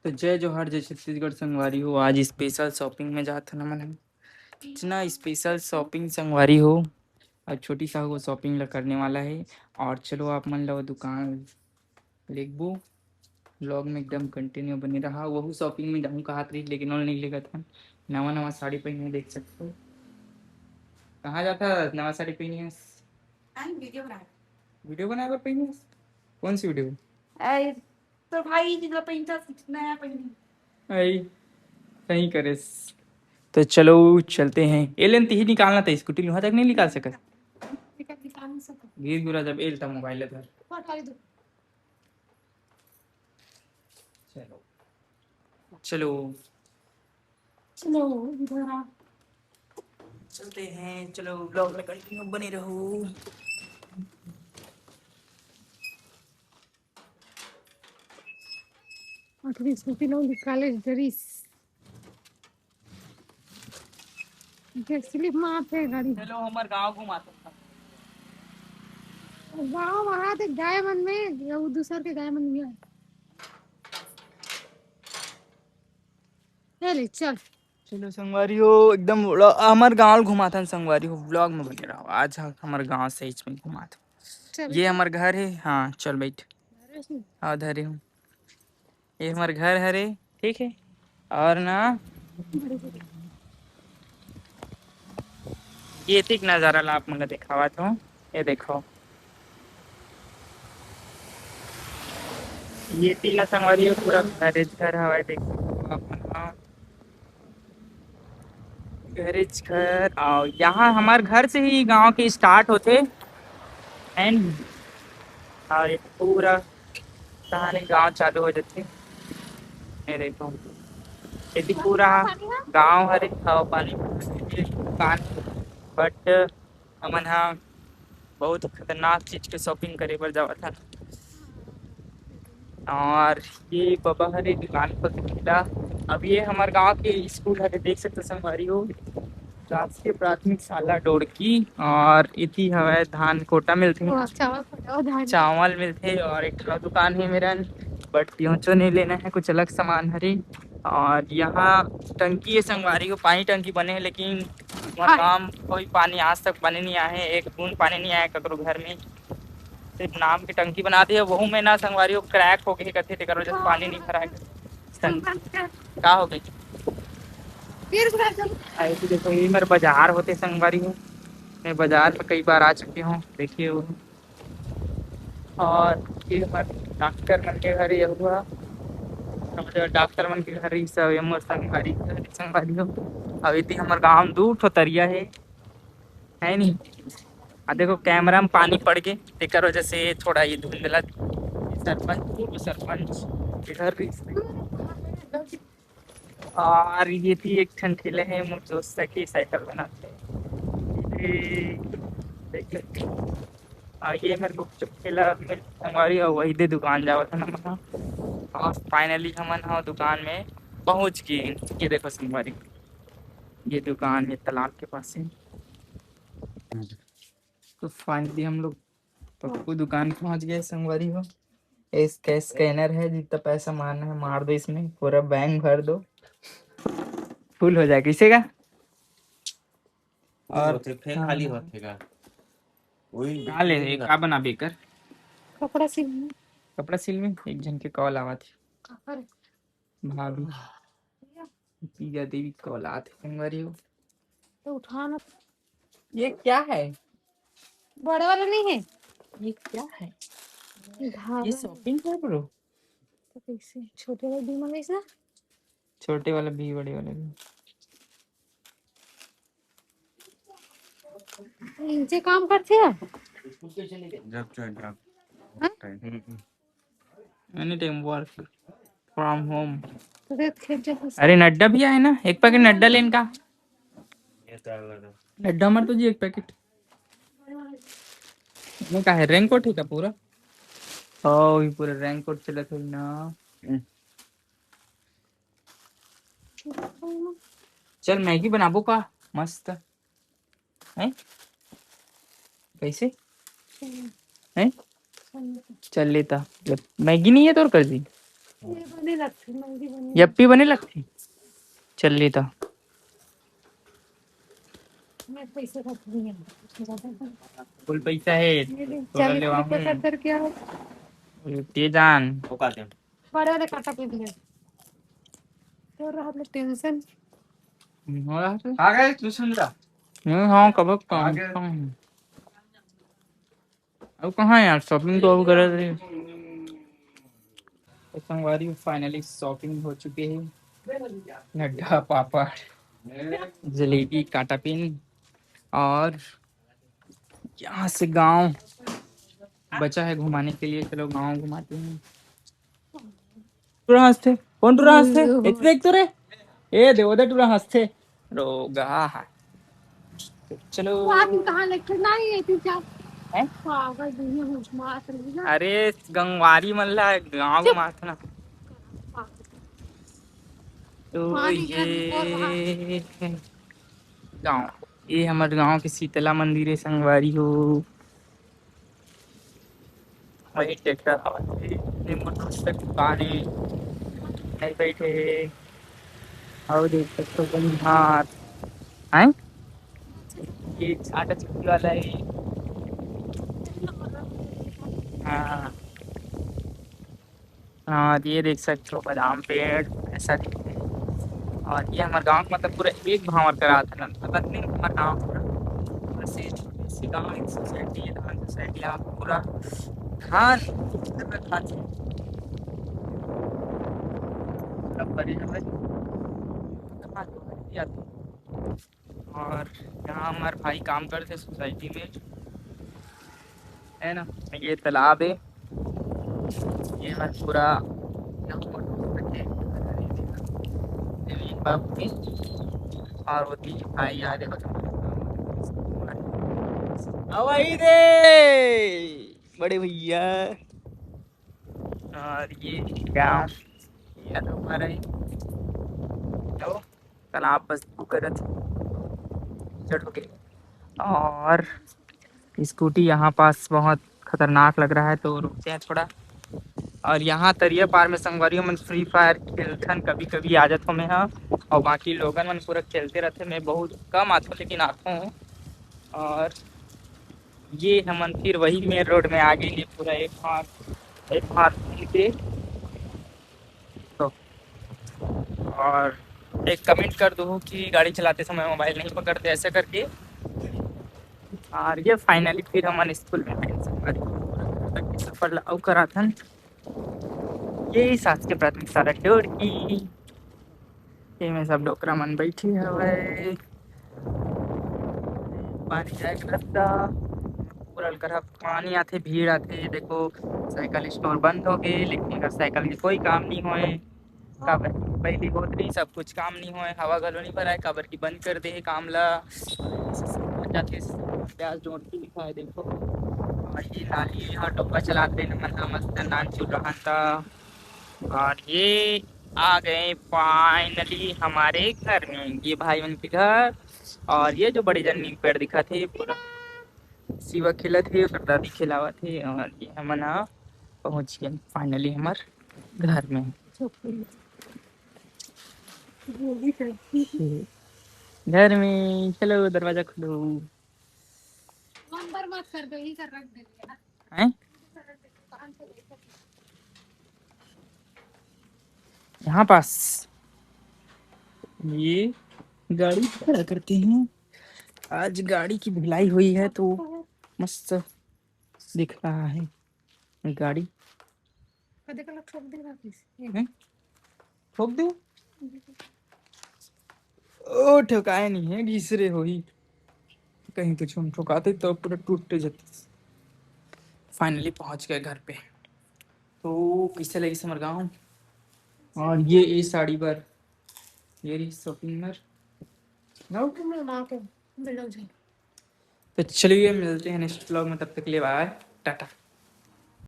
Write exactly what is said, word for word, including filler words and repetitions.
तो जय जोहार, जय छत्तीसगढ़ संगवारी हो। आज स्पेशल शॉपिंग में जात हन हमन ह। इतना स्पेशल शॉपिंग संगवारी हो, और छोटी सा वो शॉपिंग ला करने वाला है। और चलो आप मन ला वो दुकान लेगबो। व्लॉग में एकदम कंटिन्यू बने रहा। वहू शॉपिंग में जाऊँ कहात रही, लेकिन ओला नहीं लेगत हन। नवा नवा साड़ी पहने देख सकते हो। कहाँ जाता नवा साड़ी पहनी हस? वीडियो बनाए। वीडियो बनाए बर पहनी हस? कौन सी वीडियो? तो भाई जितना पहनता नया पहनी। आई, सही करेस। तो चलो चलते हैं। एलन तिही निकालना था स्कूटी, वहाँ तक नहीं निकाल सकत। गिर गुरा जब एल था मोबाइल धर। चलो चलो चलो इधर आ। चलते हैं, चलो व्लॉग में कंटिन्यू बने रहो। आखिरी स्कूटी लोग निकाले डरिस। स्लिप मारते गाड़ी। चलो हमर गांव घुमाते। गांव वहां तक गाय मन में, वो दूसर के गाय मन में। चल चल। चलो संगवारी हो, एकदम हमर गांव घुमाथन संगवारी हो, व्लॉग में बने रहो। आज हमर गांव सही में घुमाथन। ये हमर घर है। हाँ चल बैठ। हाँ धरे हूँ। ये हमर घर हरे, ठीक है। और ना ये तीक नजारा ला आप मन ला दिखावत हूँ। ये देखो, ये तीला संगवारी हो, पूरा घरेच घर हवाए। देखो आप मन ह, घरेच घर। और यहाँ हमार घर से ही गांव के स्टार्ट होते एंड और ये पूरा कहानी गांव चालू हो जाते। ये देखो, ये पूरा गांव हरे, हवा पानी दुकान। बट हमन हा बहुत खतरनाक चीज के शॉपिंग करे बर जावत हन। और ये बबा हरे दुकान पर दिखला। अब ये हमार गांव के स्कूल हरे, देख सकते संगवारी हो, राजकीय प्राथमिक शाला डोड़की। और इति हवय धान कोटा मिलथे, चावल मिलथे और एक ठो दुकान है मेरन, बट प्योचो नहीं लेना है, कुछ अलग सामान हरे। और यहाँ टंकी है संगवारी हो, पानी टंकी बने है, लेकिन वहाँ काम कोई पानी आज तक बने नहीं आए, एक बूंद पानी नहीं आया ककरो घर में। सिर्फ नाम के टंकी बना दिए, वहू में ना संगवारी हो क्रैक हो गए कथे, तेकर वजह से पानी नहीं भरा है। का हो गई? फिर गुलाब जामुन। ऐसे देखो, ये मेरे बाजार होते संगवारी हो, मैं बाजार में कई बार आ चुके हूँ, देखिए वो। और ये हमारे डॉक्टर मन के घर ये हुआ, डॉक्टर मन के घर ये सब, ये मोर संगवारी, संगवारी हो। अब इतनी हमारे गांव में दू ठो तरिया है, है नहीं। आ देखो कैमरा में पानी पड़ के, तेकर वजह से थोड़ा ये धुंधला। सरपंच, पूर्व सरपंच के घर भी। और ये थी एक ठन ठेला है मोर दोस्त की साइकिल बनाते। ये देख सकते हो। और ये मेरे गुपचुप ठेला में हमारी और वही दे दुकान जावत है ना मना। और फाइनली हमन हाँ दुकान में पहुंच गए। ये देखो संगवारी, ये दुकान है तालाब के पास है। तो फाइनली हम लोग पप्पू दुकान पहुंच गए संगवारी हो। इसका स्कैनर है, जितना पैसा मारना है मार दो इसमें, पूरा बैंक भर दो, फुल हो जाए। किसे का? और होथे, फेर हाँ। खाली होथे का? वही का ले, का बनाबे कर? कपड़ा सिल। कपड़ा सिल में एक जन के कॉल आवत है। भाभी। पीजा देवी कॉल आत है संगवारी हो। तो उठा ना। ये क्या है? बड़े वाला नहीं है। ये क्या है? धागा। ये शॉपिंग है ब्रो। तो कैसे? छोटे वाला भी मंगाइस ना? छोटे वाला भी, बड़े वाला भी। नीचे काम करते हैं? जब चाहे, जब। हाँ? Time. Any time work from home। तो देख, खेत जब अरे नड्डा भी आए ना, एक पैकेट नड्डा लेन का। नड्डा मर तो जी एक पैकेट। वो का है, रेनकोट है का पूरा? ओ, ये पूरा रेनकोट चलत है ना। चल मैगी बनाबो का, मस्त। हैं? कैसे? हैं? चल लेता। जब मैगी नहीं है तो और कर दी। ये बने लगथे, महंगी बने। यप्पी बने लगथे। चल ली तो। मैं पैसे रख दिए। फुल पैसा है। ये ले, तोला चालीस लेवा रुपये हूँ। का दर क्या है? ये जान। बड़े वाले काटा पी ले। तो रहा अपने टेंशन। हम्म, हो रहा है। आ गए ट्यूशन ला। हम्म, हाँ, कब आ गए। अब कहाँ यार, शॉपिंग तो अब करे रहे। तो संगवारी, फाइनली शॉपिंग हो चुके हैं। नड्डा, पापड़, जलेबी, काटा पिन और यहाँ से गांव बचा है घुमाने के लिए। चलो गांव घुमाते हैं। टूरा हंसथे, कौन टूरा हंसथे? ए, देख तो रे। ए, दे, वो दे टूरा हंसथे। रोगा है। चलो। वो आदमी कहाँ लेके नहीं है, तू क्या? हैं? पागल दुनिया में घुमा रही है। अरे, गंगवारी मन ला गाँव चुप। घुमात ना। पागल। तो पानी ये गिरा, गाँव, ये हमर गाँव के शीतला मंदिर है संगवारी हो। वही ट्रैक्टर हवा, ये मोटरसाइकिल दुकान है, नहीं बैठे हैं। और देख सकते हो बनिहार हैं, ये आटा चक्की वाला है। हाँ, और ये देख सकते हो बादाम पेड़ ऐसा दिखते हैं। और ये हमारे गांव का मतलब पूरा एक भांवर करा था ना, मतलब नहीं हमारा गांव पूरा, बस ये छोटी सी गांव, एक सोसाइटी है, धान सोसाइटी। यहाँ पूरा धान, कितना धान है? पूरा भरे हुए धान होती है। और यहाँ हमारे भाई काम करते सोसाइटी में, है ना। ये तालाब है, ये हमारे पूरा जमीन बाबू के। और वो तीन भाई यार, देखो, अब आई रे बड़े भैया। और ये गाँव, ये तो हमारा ही, तो तालाब बस करत चढ़ के। और स्कूटी यहाँ पास बहुत खतरनाक लग रहा है, तो रुकते हैं थोड़ा। और यहाँ तरिया पार में संगवारी हो मन फ्री फायर खेलथन कभी कभी, आ जाथो मैं हा। और बाकी लोगन मन पूरा खेलते रहते, मैं बहुत कम आथो लेकिन आथो हूँ। और ये हमन फिर वही मेन रोड में आ गए, ये पूरा एक हाथ, एक हाथ घूम के। तो और एक कमेंट कर दो कि गाड़ी चलाते समय मोबाइल नहीं पकड़ते, ऐसे करके। और ये फाइनली फिर हमन स्कूल में आए, संगवारी हो। सफर ला अउ कराथन। ये शासकीय प्राथमिक शाला ढेउर की, ये में सब डोकरा मन बैठे हवय। पानी जाए के रास्ता, पूरा करा पानी आथे, भीड़ आथे। देखो, साइकिल स्टोर बंद हो गए, लेकिन अगर साइकिल के कोई काम नहीं होए, काबर कि पहली होत रही, सब कुछ काम नहीं होए, हवा घलो नहीं भराए, काबर कि बंद कर दे हे काम ला। जाथे प्याज जोड़ के लिखा है, देखो। और ये नानी यहाँ टोपा चलाते हैं, मन मस्त नान चुल रहा था। और ये आ गए फाइनली हमारे घर में, ये भाई मन के घर। और ये जो बड़े जन नीम पेड़ दिखा थे, पूरा शिवा खेलत हे, ओकर दादी खिलावत हे। और ये हमन ह पहुंच गए फाइनली हमर घर में। घर में चलो, दरवाजा खोलो। नंबर मत कर दो, यही कर रख दे। हैं? यहाँ पास ये गाड़ी खड़ा करते हैं। आज गाड़ी की धुलाई हुई है तो मस्त दिख रहा है गाड़ी। कदे कला ठोक दे वापिस। हैं? ठोक दे। ओ, ठोकाए नहीं है, घिसरे होही। कहीं कुछ हम ठोकाते तो पूरा टूट जाते। फाइनली पहुंच गए घर पे। तो कैसे लगी हमर गाँव? और ये, ये साड़ी बर, ये रही शॉपिंग बर। तो चलिए मिलते हैं नेक्स्ट व्लॉग में, तब तक के लिए बाय, टाटा।